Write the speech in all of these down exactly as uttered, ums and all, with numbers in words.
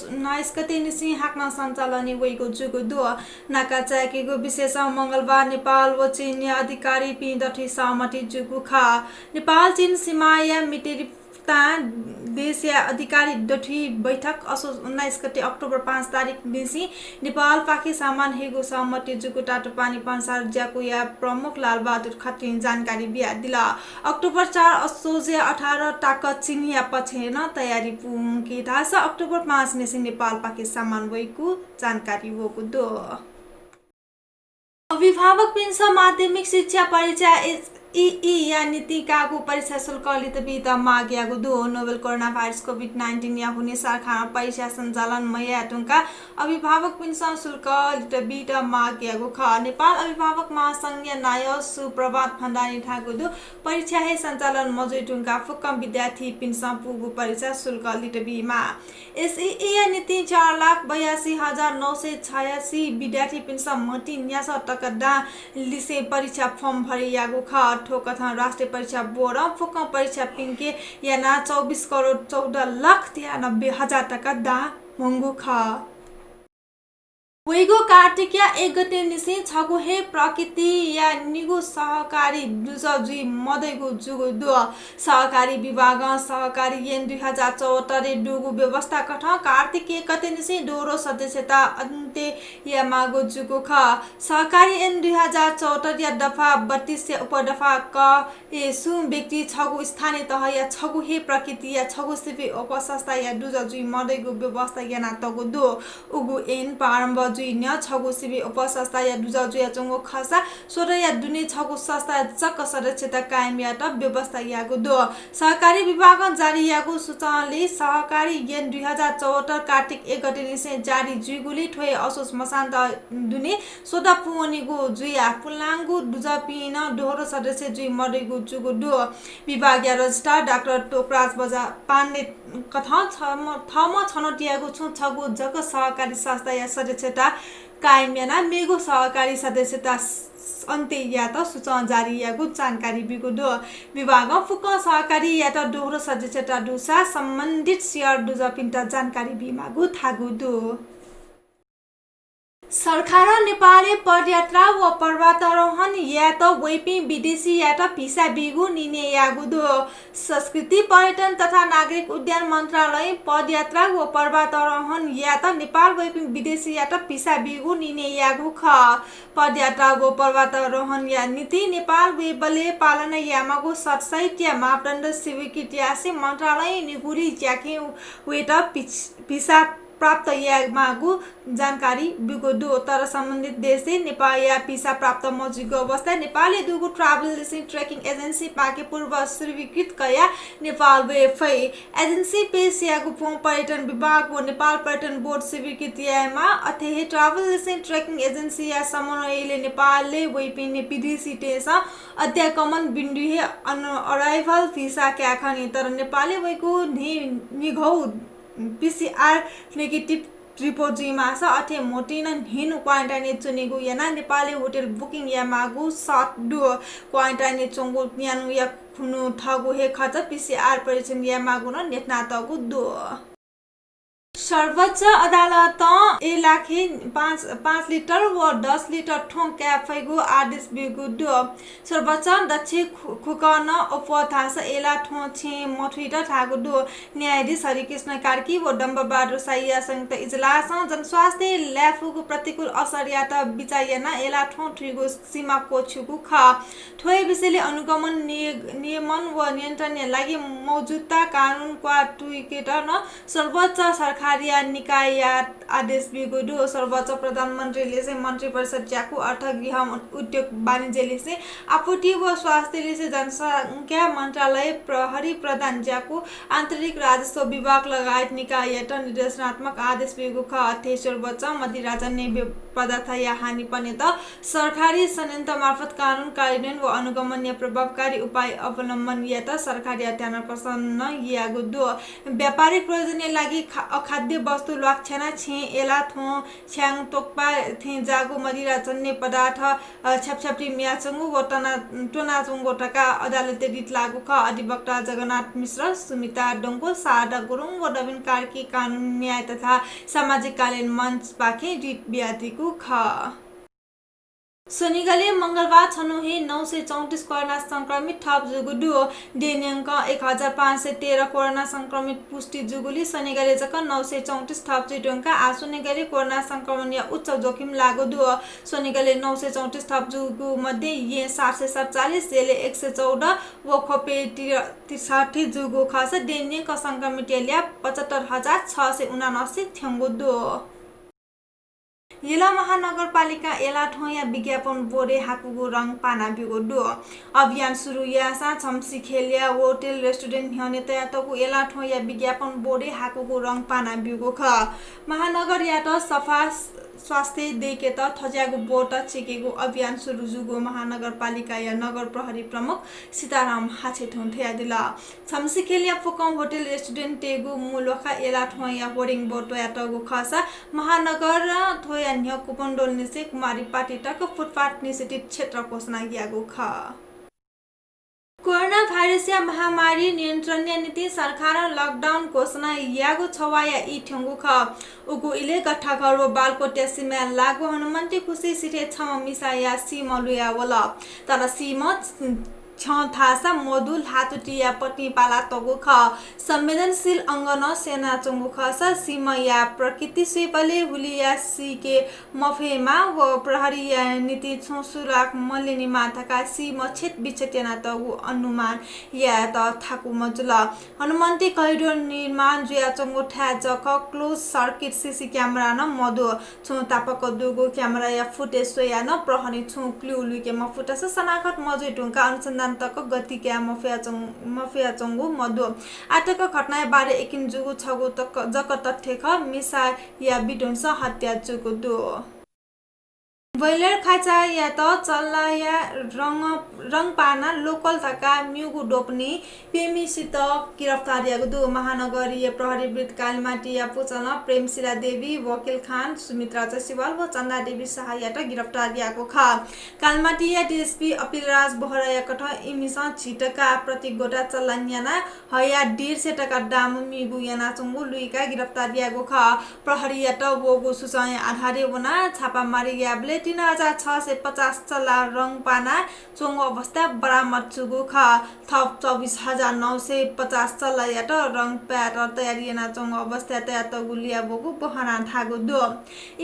उन्नाइस गते निसें हाकनं सञ्चालनय् वइगु जूगु दु। नाका चाय्केगु विषयसं मंगलबार नेपाल व चीनया अधिकारीपिं दथुइ सहमति जूगु खः। नेपाल चीन सीमाया मितिरिप्तां देशया अधिकारी दथुइ बैठक असोज उन्नाइस गते अक्टोबर पाँच तारिख निसें नेपालपाखे सामान हयेगु सहमति जूगु तातोपानी पनसार ज्याकुया प्रमुख लालबहादुर खत्रीं जानकारी बियादिल। अक्टोबर चार असोजया अठार तक चीनया पक्षं तयारी पूवंकी धाःसा अक्टोबर पाँच निसें नेपालपाखे सामान वइगु जानकारी वःगु दु। अभिभावकपिन्सं माध्यमिक शिक्षा परीक्षा एसइई या निंतिं काःगु परीक्षा शुल्क लित बीत माग याःगु दु। नोभेल कोरोना भाइरस कोभिड नाइन्टिनया हुनिं सरकारं परीक्षा सञ्चालन मयाये धुंकाः अभिभावकपिन्सं शुल्क लित बीत माग याःगु खः। नेपाल अभिभावक महासंघया नायः सुप्रभात भण्डारीं धाःगु दु, परीक्षा हे सञ्चालन मजुइ धुंकाः फुक्क विद्यार्थीपिन्सं पूगु परीक्षा शुल्क लित बीमाः। एसइई या निंतिं चार लाख बयासी हजार नौ सय छयासी विद्यार्थीपिन्सं म्हति न्यासः तक दां लिसें परीक्षा फर्म भरे याःगु खः। थ्व कथं राष्ट्रिय परीक्षा बोर्डं फुक्क परीक्षापिन्के यानाः चौबिस करोड चौध लाख तिरानब्बे हजार तक दां म्वंगु खः। वइगु कार्तिकया एक गते निसें छगू हे प्रकृतिया निगू सहकारी दुजः जुइ मदइगु जूगु दु। सहकारी विभागं सहकारी ऐन दुई हजार चौहत्तरय् दुगु व्यवस्था कथं कार्तिक एक गते निसें दोहोरो सदस्यता अन्त्य यायेमाःगु जूगु खः। सहकारी ऐन दुई हजार चौहत्तरया दफा बत्तीसया उपदफा क ए सुं व्यक्ति छगू स्थानीय तहया छगू हे प्रकृतिया छगू सिबें अप्वः संस्थाया दुजः जुइ मदइगु व्यवस्था यानातःगु दु। उगु ऐन प्रारम्भ जुइ न्ह्यः छगू सिबें अप्वः संस्थाया दुजः जुयाच्वंगु खःसा स्वतःया दुने छगू संस्थाया जक सदस्यता कायम यायेत व्यवस्था याःगु दु। सहकारी विभागं जारी याःगु सूचनाले सहकारी ऐन दुई हजार चौहत्तर कार्तिक एक गते निसें जारी जुइगुलिं थ्व हे असोज मसान्त दुने स्वतः पूवनीगु जुयाः पुलांगु दुजःपिं नं दोहोरो सदस्य जुइ मदइगु जूगु दु। विभागया रजिस्ट्रार डाक्टर टोकराज बजा पाण्डे कथं थःम्हं, थःम्हं छनौट याःगु छुं छगू जक सहकारी संस्थाया सदस्यता कायम यानाः मेगु सहकारी सदस्यता स-, अन्त्य यायेत सूचना जारी याःगु जानकारी ब्यूगु दु। विभागं फुक्क सहकारीयात दोहोरो सदस्यता दुसा सम्बन्धित सेयर दुजःपिन्त जानकारी बीमाःगु धाःगु दु। सरकारं नेपालय् पदयात्रा व पर्वतारोहण यायेत वइपिं विदेशीयात भिसा बीगु निर्णय याःगु दु। संस्कृति, पर्यटन तथा नागरिक उड्डयन मन्त्रालयं पदयात्रा व पर्वतारोहण यायेत नेपाल वइपिं विदेशीयात भिसा बीगु निर्णय याःगु खः। पदयात्रा व पर्वतारोहणया निंतिं नेपाल वइबलय् पालना यायेमाःगु सतसहितया मापदण्ड स्वीकृत यासें मन्त्रालयं निगुली ज्याखँय् वयेत भिस-, भिसा प्राप्त यायेमाःगु जानकारी ब्यूगु दु। तर सम्बन्धित देशय् नेपाःया भिसा प्राप्त मजुइगु अवस्थाय् नेपालय् दुगु Travel License Tracking Agency पाखें पूर्व स्वीकृत कयाः नेपाल वये फइ। Agency पेश याःगु फोर्म पर्यटन विभाग व नेपाल पर्यटन बोर्ड स्वीकृत यायेमाः। अथे हे Travel License Tracking Agency या समन्वयले नेपालय् वइपिं विदेशीतय्सं अध्यागमन बिन्दुहे अन-, arrival भिसा काये खनी। तर नेपालय् वइगु न्हि-, निघौ PCR negative report जुइमाःसा अथे म्होतिं नं न्हिन quarantine य् च्वनेगु यानाः नेपालय् होटल booking यायेमाःगु शर्त दु। Quarantine य् च्वंगु न्यान्हुया खुन्हु थःगु हे खर्च PCR परीक्षण यायेमाःगु नं न्ह्यथनातःगु दु। सर्वोच्च अदालतं एलाखे पाँच, पाँच लिटर व दस लिटर थ्वँ काये फइगु आदेश ब्यूगु दु। सर्वोच्चं दच्छि खु-, खुकनं अप्वः धाःसा एला थ्वँ छेँ मथुइत धाःगु दु। न्यायाधीश हरिकृष्ण कार्की व डम्बरबहादुर शाहीया संयुक्त इजलासं जनस्वास्थ्यय् लायेफुगु प्रतिकूल असरयात बिचाः यानाः एला थ्वँ थुइगु सीमा क्वछ्यूगु खः। थ्व हे विषयले अनुगमन, निय-, नियमन व नियन्त्रणया लागि मौजुदा कानून क्वाः तुइकेत नं सर्वोच्च सरकारया निकायया आदेश ब्यूगु दु। सर्वोच्च प्रधानमन्त्रीलिसें मन्त्रिपरिषद ज्याकू, अर्थ, गृह, उद्योग, वाणिज्यलिसें आपत्ति व स्वास्थ्यलिसें जनसंख्या मन्त्रालय, प्रहरी प्रधान ज्याकू, आन्तरिक राजस्व विभाग लगायत निकाययात निर्देशनात्मक आदेश ब्यूगु खः। अथे सर्वोच्चं मदिराजन्य व्य-, पदार्थया हानि पनेत सरकारी संयन्त्र मार्फत कानून कार्यान्वयन व अनुगमनया प्रभावकारी उपाय अवलम्बन यायेत सरकारया ध्यानाकर्षण नं याःगु दु। व्यापारिक प्रयोजनया लागि खा-, अखाद्य वस्तु ल्वाकछ्याना छेँ एला थ्वँ छ्याङ तोक्पा थें जाःगु मदिराजन्य पदार्थ, अ, छ्यापछ्यापटी मियाच्वंगु व तना-, त्वनाच्वंगु धकाः अदालतय् रिट लाःगु खः। अधिवक्ता जगन्नाथ मिश्र, सुमिता डंगोल, शारदा गुरुङ व नवीन कार्की कानुन न्याय तथा सामाजिक कल्याण मञ्चपाखें रिट बियादीगु खः। स्वनिगलय् मंगलबार छन्हु हे नौ सय चौंतिस कोरोना संक्रमित थप जूगु दु। देय्‌न्यंकं एक हजार पाँच सय तेह्र कोरोना संक्रमित पुष्टि जूगुलिं स्वनिगलय् जक नौ सय चौंतिस थप जुइ धुंकाः आः स्वनिगलय् कोरोना संक्रमणया उच्च जोखिम लाःगु दु। स्वनिगलय् नौ सय चौंतिस थप जूगु मध्ये येँ सात सय सतचालिस, यलय् एक सय चौध व ख्वपय् तिर-, त्रिसठी जूगु खःसा देय्‌न्यंक संक्रमितया ल्याः पचहत्तर हजार छ सय उनान्सय थ्यंगु दु। यल महानगरपालिकां एलाथ्वँया विज्ञापन बोर्डय् हाकूगु रंग पाना ब्यूगु दु। अभियान सुरु याःसां छम्सी खेलया होटल रेस्टुरेन्ट न्ह्यःने तयातःगु एलाथ्वँया विज्ञापन बोर्डय् हाकूगु रंग पाना ब्यूगु खः। महानगरयात सफा स्वास्थ्य दयेकेत थज्याःगु बोर्ड चिकेगु अभियान सुरु जूगु महानगरपालिकाया नगर प्रहरी प्रमुख सीताराम हाछेथुं धयादिल। छम्सी खेलया फुक्कं होटल रेस्टुरेन्टतय्‌गु मू ल्वाखा एलाथ्वँया होर्डिङ बोर्ड त्वयातःगु खःसा महानगर थ्वया न्ह्यः कुपनडोलनिसें कुमारीपाटी तक फुटपाथ निषेधित क्षेत्र घोषणा याःगु खः। कोरोना भाइरसया महामारी नियन्त्रणया निंतिं सरकारं लकडाउन घोषणा याःगु छवाया ई थ्यंगु खः। उगु इलय् गट्ठाघर व बालकोटया सीमाय् लाःगु हनुमन्ती खुसी सिथय् छम्ह मिसाया सीम्ह लुया वल। तर सीम्ह छ्यं थाःसा मदु, ल्हातुतिया पतिं पाला तःगु खः। संवेदनशील अंग नं स्यनाच्वंगु खःसा सीम्हया प्रकृति स्वयेबलय् हुलिया सीके मफयेमा व प्रहरीया निंतिं छुं सुलाख मल्यनेमा धकाः सीम्ह छेत बिछेत यानातःगु अनुमान यायेत थाकु मजुल। हनुमन्ती करिडोर निर्माण जुयाच्वंगु थाय् जक closed circuit CC camera नं मदु। छुं तापाक दुगु camera या footage स्वयाः नं प्रहरीं छुं clue लुइके मफुत। सनाखत मजुइ धुंकाः अनुसन्धान तक गति काये मफयाच्वं-, मफयाच्वंगु मदु। आःतक घटनाया बारे यकिन जूगु छगू तक, जक तथ्य खः, मिसाया विध्वंस हत्या जूगु दु। ब्रोइलर खाँचायात चल्लाया रंग, रंग पाना लोकल धकाः म्यूगु द्वपनी प्रेमीसित गिरफ्तार याःगु दु। महानगरीय प्रहरी वृत्त कालिमाटीया पुचलं प्रेमशिला देवी, वकिल खान, सुमित्रा जयसवाल व चन्दा देवी शाहयात गिरफ्तार याःगु खः। कालिमाटीया DSP अपिलराज बोहराया कथं इमिसं झिंतका प्रति गोटा चल्ला न्याना हया डेढ सय तका दाम मीगु यानाच्वंगु लुइकाः गिरफ्तार याःगु खः। प्रहरीयात वःगु सूचनाया आधारय् वनाः छापामारी याःबलय् तीन हजार छ सय पचास चल्ला रंग पाना च्वंगु अवस्थाय् बरामद जूगु खः। थप चौबिस हजार नौ सय पचास चल्लायात रंग पायेत तयारी यानाच्वंगु अवस्थाय् तयातःगु लुया वःगु बोहरां धाःगु दु।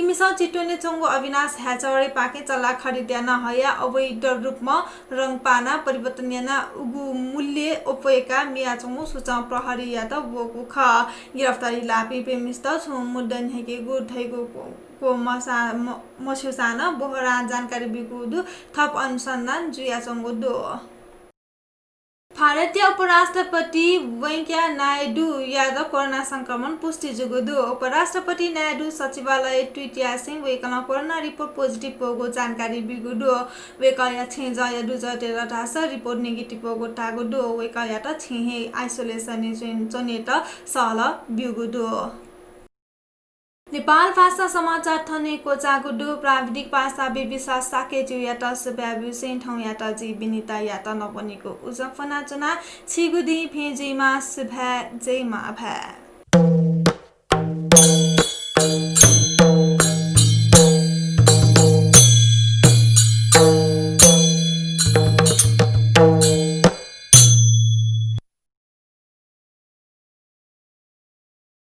इमिसं चितवनय् च्वंगु अविनाश ह्याचारीपाखें चल्ला खरिद याना हया अवैध रूपमा रंग पाना परिवर्तन यानाः उगु मूल्य अप्वय्‌काः मियाच्वंगु सूचं प्रहरीयात वःगु खः। गिरफ्तारी लाःपिं प्रेमीसित छुं मुद्दा न्ह्याकेगु धइगु क्व-, क्वमसा-, म-, मस्यूसां नं बोहरां जानकारी ब्यूगु दु। थप अनुसन्धान जुयाच्वंगु दु। भारतीय उपराष्ट्रपति वेंकैया नायडूयात कोरोना संक्रमण पुष्टि जूगु दु। उपराष्ट्रपति नायडू सचिवालयय् ट्विट यासें वय्‌कलं कोरोना रिपोर्ट positive वःगु जानकारी ब्यूगु दु। वय्‌कःया छेँजःया दुजः तयेत धाःसा रिपोर्ट negative वःगु धाःगु दु। वय्‌कःयात छेँय् हे isolation-य् च्वनेत सहलह ब्यूगु दु। नेपाल भाषा समाचार थन हे क्वचाःगु दु। प्राविधिक पासा विविशा शाक्यज्यूयात सुभाय् ब्यूसें थौंयात जि विनितायात न्वनेगु उजं फ्वनाच्वना। छिगु दिं भिं जुइमा। सुभाय्, जय मांभाय्।